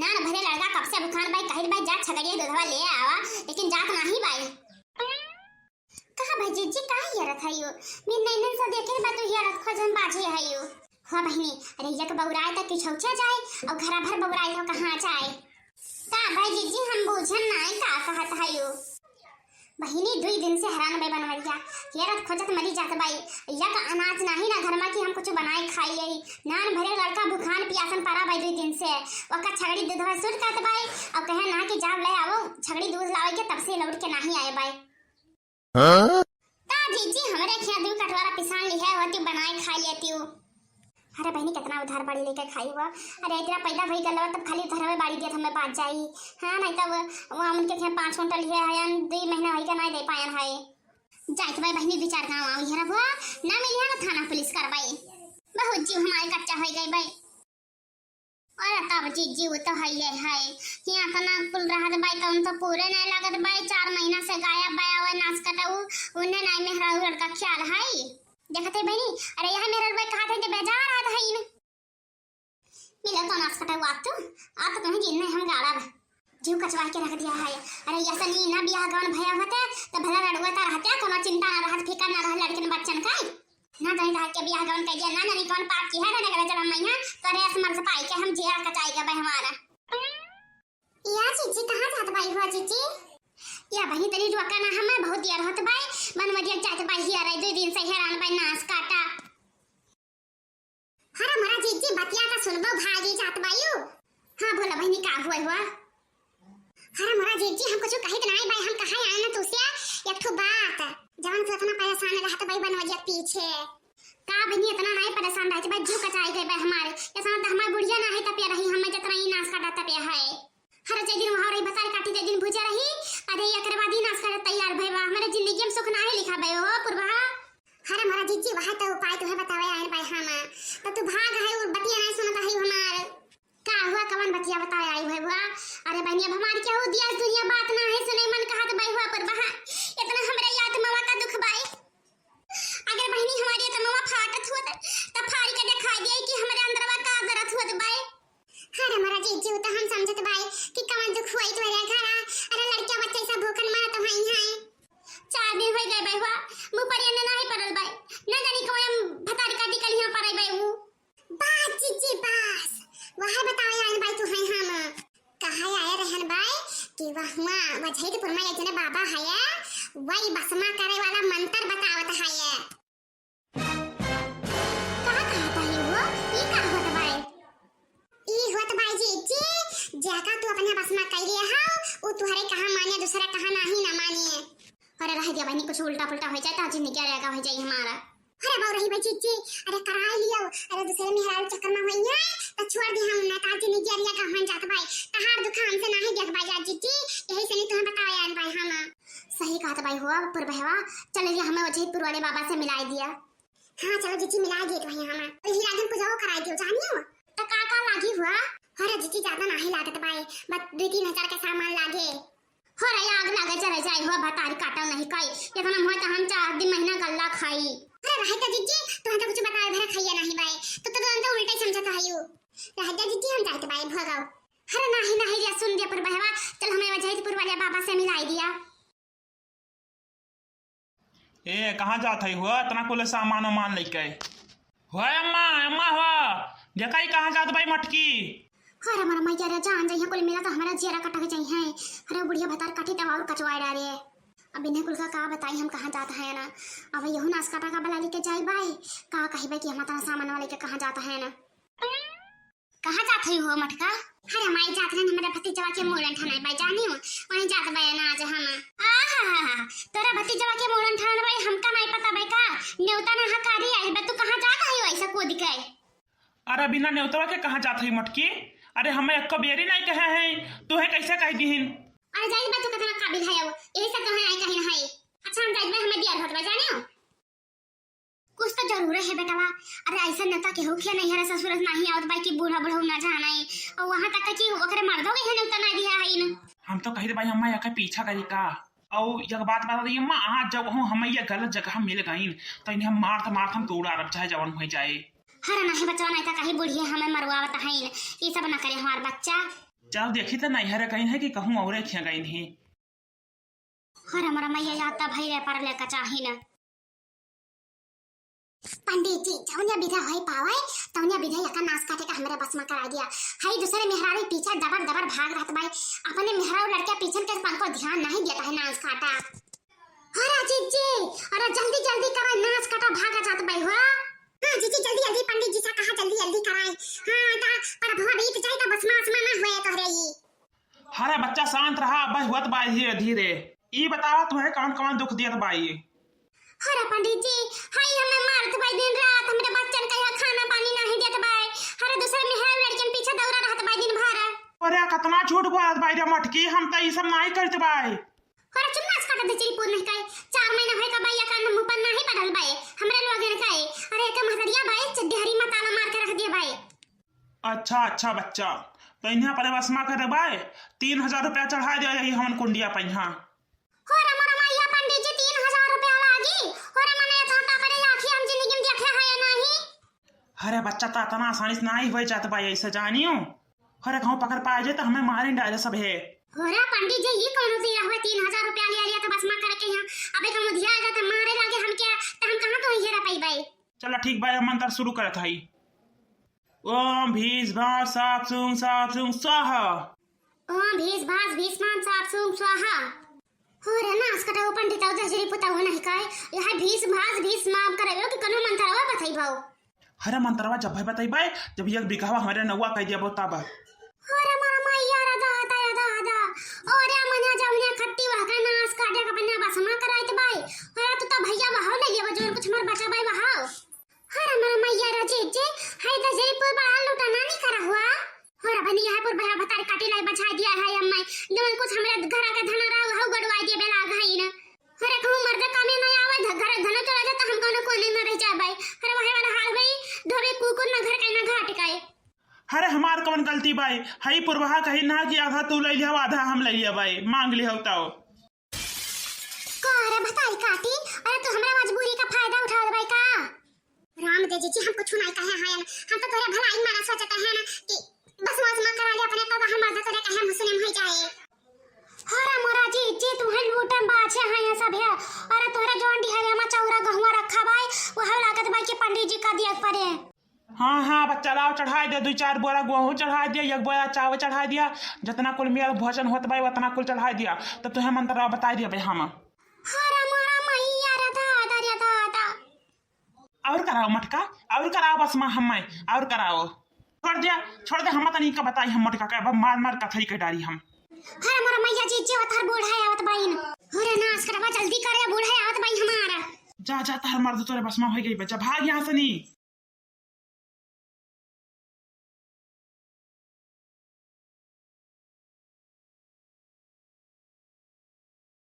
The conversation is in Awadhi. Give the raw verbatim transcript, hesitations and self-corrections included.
नान भरे लड़का कब से भुखान बाई, कहित बाई जा छगड़िया दूधवा ले आवा, लेकिन जात नाही बाई। कहा भाई जीजी, का हियरत हयू? मिन नैनन से देखे बा तू हियरत खोजन बाझे हयू। हो बहिनी, अरे एक बउराए त किछौचा जाए, और घरा भर बउराए त कहाँ जाए? का भाई जीजी, हम बूझन नाई का कहत हयू। बहिनी, दुई दिन से हरान बाई बनवरिया, हियरत खोजत मरी जात बाई। एक अनाज नाही ना घर मा कि हम कुछ बनाए खाई यही। नान भरे लड़का भुखान पियासन परा बाई दुई दिन से। ओका छगड़ी दूधवा सूट करत बाई, और कहे ना कि जाब ले आवो छगड़ी दूध लावे के, तब से लौट के नाही आए बाई। हाँ? ता जीजी, हमरे खिया दू कटोरा पिसान लिहे होती, बनाए खा लेती हूँ। अरे बहिनी, कितना उधार बाड़ी लेके खाई हुआ। अरे इतना पैदा भई गलवा, तब खाली उधारवे बाड़ी दिया था, हमें बात जाई। हाँ, नहीं तब वो उनके खिया पाँच कुंटल लिहे है, दुई महीना होई के नहीं दे पायन है। जाइत बाई बहिनी, विचार गाँव आओ, हियरा बुआ ना मिली है ना थाना पुलिस कार्रवाई। बहुत जीव हमारे कच्चा हो गई बाई। अरे तब जीजी, वो तो है ये है कि इतना कुल रहत बाई, तो उन तो पूरे नहीं लागत बाई। चार महीना से गायब बाई, और नास कटाऊ, उन्हें नहीं मेहरारू लड़का ख्याल है। देखते बहिनी, अरे यह मेहरारू बाई कहा थे कि बेजार रहत है इन। मिले तो नास कटाऊ आप तू, आप तो तुम्हें जिन नहीं हम गाड़ा बा। जीव कचवा के रख दिया है। अरे ऐसा नहीं ना बियाह गवन भया होते, तो भला लड़ुआ ता रहते, कोनो चिंता ना रहत, फिकर ना रहत लड़कन बच्चन का। ना तो इनका के बियाह गवन कर दिया, ना जानी कौन पाप की है, ना करे चला मैया, तो रेस मर्द पाई के हम जिया कचाई के बे हमारा। या जीजी, कहाँ जात बाई हुआ जीजी? या बहिनी, तनी रुका ना, हमें बहुत देर होत बाई, बनवरिया जात बाई, हिया रही, दो दिन से हैरान बाई, नास काटा। हरा मरा जीजी, बतिया का सुनबो, भागी जात बायू। हाँ, बोला बहिनी, का हुआ हुआ? हरा मरा जीजी, हम कुछ कहित नाई बाई, हम कहा आए ना तुसे एक ठो बात, जवन से इतना परेशान रहत बाई बनवरिया पीछे। का बहिनी, इतना नाई परेशान रहत बाई, जीव कचाई गए बाई हमारे। इतना तो हमार बुढ़िया ना है तपिया रही, हमें जितना ही नास काटा तपिया है। हर जे दिन वहाँ रही भतार काटी, जे दिन भूजा रही, अरे एकरे बाद ही नास करे तैयार भई बा। हमारे जिंदगी में सुख नाही लिखा बे हो पुरबहा। हरे मोरा जीजी, वह तो उपाय तुहे बतावे आए बाई हम, तो तू भाग है और बतिया नहीं सुनत है हमार। का हुआ, कवन बतिया बतावे आई हुए हुआ? अरे बहनी, अब हमार क्या हो दिया, दुनिया बात ना है सुने मन कहत बाई हुआ पुरबहा। इतना हमरे याद मवा का दुख बाई। अगर बहनी हमारी आत्मा फाटत होत, त फाड़ के दिखाई दे कि हमरे अंदरवा का दर्द होत बाय। अरे मोरा जीजू, त हम समझत बाय कि कवन दुख हुई तोरे घरा। अरे लड़किया बच्चे सब भूखन मरत हुई हैं। चार दिन हो गए बाय हुआ, मुँह पर ये नहीं पड़ल बाय। न जानी कौन भतारी काटी कल यहाँ पर आई बाय वो। बस जीजी बस, वह बतावे आए बाय तू है हम। कहा आए रहन बाय कि वह हुआ वजहितपुर में एक जने बाबा है, वही भस्मा करे वाला मंत्र बतावत है। का कहत है वो? ई का होत बाय? ई होत बाय जीजी, जेका तू अपने भस्मा कइले हौ, उ तुहरे कहा माने, दूसरा कहा नाही ना माने। अरे रह दिया बहनी, कुछ उल्टा पुल्टा हो जाए तो जिंदगी रहेगा हो जाए हमारा। अरे बाऊ रही भाई जीजी, अरे कराई लियो, अरे दूसरे मेहरारू चक्कर में होई है, तो छोड़ दे हम ना, तार जिंदगी अरिया का होन जात बाय, तहार दुख हमसे नाही देख बाय जीजी, यही से नहीं तुम्हें बतावे आन बाय हम। सही कहत बाय हुआ, पुरबहवा, चल लिया हमें वजहितपुर वाले बाबा से मिलाई दिया। हाँ चलो जीजी, मिलाई दिए तुम्हें हम, तो यही रागन पूजा वो कराई दियो, जानियो। तो का का लागी हुआ? अरे जीजी, ज्यादा नाही लागत बाय, बस दो तीन हजार का सामान लागे। हो रे, आग लागे जरे जाई हो, भतारी काटो नहीं कई। इतना मुँह तो हम चार दिन महीना गल्ला खाई। अरे रहे तो जीजी, तुहन तो कुछ बतावे भरा खाइए नहीं बाय, तो तो तुहन तो उल्टा ही समझत हयू। रहे तो जीजी, हम जाइत बाय भगाओ। अरे नाही नाही रे, सुन दिया पुरबहवा, चल हमें वजहितपुर वाले बाबा से मिलाई दिया। ए, कहाँ जात है हुआ इतना कुल सामान वामान लेके? हुआ अम्मा, अम्मा हुआ, देखा ही कहाँ जात बाय मटकी? अरे मर मैया रे, जान जइहे कुल मिला तो हमारा जियरा कटक जइहे। अरे बुढ़िया भतार काटी तब और कचवाए डारे। अब इन्हें कुल का का बताई हम कहाँ जात है ना। अब यहू नास काटा का बला लेके जाई बाय। का कही बाय कि हम इतना सामान वाले के कहाँ जात है ना। कहाँ जात है हो मटका? अरे माई जात रहन हमारे भतीजवा के मूड़न ठनाई बाय जानी हो। वहीं जात बाय ना आज हम। आहा, तोरा भतीजवा के मूड़न ठनाई बाय, हमका नहीं पता बाय का? नेवता ना हकारी आई बा, तू कहाँ जात है ऐसा कूद के? अरे बिना नेवतवा के कहाँ जात हई मटकी? अरे हमें एको बेरी नहीं कहे हैं, तुहे कैसे कह दीहिन? अरे जाई बा तू कितना काबिल है वो, यही से तुहे नहीं कहिन है। अच्छा हम जाई बा, हमें दिया होत बा जाने हो। कुछ तो जरूर है बेटवा। अरे ऐसा नेवता केहू के नहीं है ससुर नहीं आवत बाय कि बूढ़ा बुढ़ऊ ना जाना है। और वहाँ तक कि ओकरे मर्दों के नेवता ना दिया है इन। हम तो कही बाय अम्मा एकर पीछा करी का? और एक बात बता दी अम्मा, आज जब हम, हम ये गलत जगह मिल गईन, तो इन्हें हम मारत मारत हम तोड़ डालब, चाहे जवन हो जाए। अरे नहीं बचवा, नहीं तो कहीं बुढ़िया हमें मरवावत है, ये सब ना करे हमार बच्चा। चल देखी त नैहरे गइन है कि कहूँ औरे खिया गइन है। हर हमरा मैया याद त भई रे पर ले का चाही न। पंडित जी, जौनिया विधा होई पावे, तौनिया विधा एका नास काटे का हमरे बस में करा दिया। हई दूसरे मेहरारू पीछे दबर दबर भाग रहत बाई, अपने मेहरारू लड़किया पीछन के तनको ध्यान नहीं देता है नास काटा। अरे जीजी, अरे जल्दी जल्दी करा, नास काटा भागा जात बाई हो। हाँ जीजी, जल्दी जल्दी पंडित जी से कहा जल्दी जल्दी कराए। हाँ, ता पर भवा बीत जाए तो बस में आसमा ना होए तोहरे ई। अरे बच्चा शांत रहा, अबे होत बाई धीरे धीरे। ई बतावा तुहे कौन कौन दुख दियत बाई? अरे पंडित जी, हई हमें मारत बाई दिन रात, हमरे बच्चन का यहाँ खाना पानी नहीं देत बाई। अरे दूसरे मेहरारू लड़कियन पीछे दौड़ा रहत बाई दिन भर। अरे कतना झूठ बोलत बाई रे मटकी, हम त ई सब नहीं करत बाई। अरे चुप नास काटा दे चिरपुर नहीं काई, चार महीना होए का बाई या कान मुंह पर नहीं पड़ल बाई, हमरे लोगन काई। अरे एक महतरिया बाई, चड्ढेरी में ताला मार के रख दिए बाई। अच्छा, अच्छा बच्चा, तो इन्हें अपने बस में कर बाय, तीन हजार रुपया चढ़ा दिया यही हमन कुंडिया पे यहाँ। हो रे मोर मैया पंडित जी, तीन हजार रुपया लागी? हो रे मने, इतना तो अपने आँखी हम जिंदगी में देखे हैं नहीं। अरे बच्चा, तो इतना आसानी से नहीं हुए जात बाय, ऐसे जानियो। अरे कहूँ पकड़ पाए जे तो हमें मारे डाले सब है। हो रे पंडित जी, ये कौन होती रहुए, तीन हजार रुपया लिया लिया तो बस में करके यहाँ, अबे कहूँ दिया जाए तो मारे लागे हम क्या, तो हम कहाँ तो ये रह पाई बाई। चला ठीक बाय, मंत्र शुरू करत हई। ओम भीष भाष साप सुंग साप सुंग स्वाहा। ओम भीष भाष भीष्माम साप सुंग स्वाहा। हो रे नास कटाऊ पंडित, औ दजरी पुताऊ नहीं काय, यह भीष भाष भीष्माम करे कि कनो मंत्रवा बताई भाऊ। हरे मंत्रवा जब है बताई बाय, जब एक बिगहवा हमरे नौवा कह दिया बहुत तब। हो रे मोर मैया रे दादा रे दादा। ओ रे मने जौने खट्टी वह का नास काटे का बन्ना बस में कराइत बाय। हो रे तू तो भैया वहाव ले लेबो, जौन कुछ हमर बचा बाय वहाव। हो रे मोर मैया रे जे जे, हाय दजरी पुर बड़ा लूटा नानी करा हुआ। हो रे बनी यहाँ पुर बहरा भतार काटी लाई बचा दिया है अम्मा। जौन कुछ हमरे घर के धन रहा वहाव गड़वा दिए बेला घाई ना। अरे कहूँ मर्द कामे नहीं आवे, घ-, घर धन चला जाता, हम कौनो कोने में रह जाए बाय। अरे वही वाला हाल भाई, धोबे कुकुर ना घर का ना घाट का है। अरे हमार कौन गलती बाय, हई पुरवाहा कही ना कि आधा तू ले लिया, आधा हम ले लिया बाय, मांग लिया ताओ। का रे भतारी काटी, अरे तू हमरा मजबूरी का फायदा उठावत बाय का? राम दे जीजी, हम कुछ नहीं कहे हैं, हम तो तोरे भलाई मारा सोचते हैं ना कि बस मौज में करा ले अपने को, हम मर्द तोरे कहे हम सुने में हो जाए। हरा मोरा जीजी, तुम्हें लूटम बाछे हैं ये सब है। अरे तोरे जौन डिहरिया में चौरा गहुआ रखा बाय, वह लागत बाय कि पंडित जी का दिया पड़े। हाँ, हाँ, बच्चा लाओ, चढ़ाई दे, दुई चार बोरा गेहूँ चढ़ाई दिया, एक बोरा चावल चढ़ाई दिया, जितना कुल मेल भोजन होत बाय, उतना कुल चढ़ाई दिया। तब तुहे मंत्रवा बताई दिया बाय हम। हरा मोरा मैया रे दादा रे दादा। और कराओ मटका, और कराओ बस माँ हमें, और कराओ। छोड़ दे, छोड़ दे, हम तनी का बताई, हम मटका के अब मार मार कथई के डारी हम। हरा मोरा मैया जी, जी, तार बूढ़ा आवत बाइन। अरे नास करवा, जल्दी करे, बूढ़ा आवत बाइन हमारा। जा, जा, तार मर्द तोरे बस में हो गई बच्चा, भाग यहाँ से नहीं।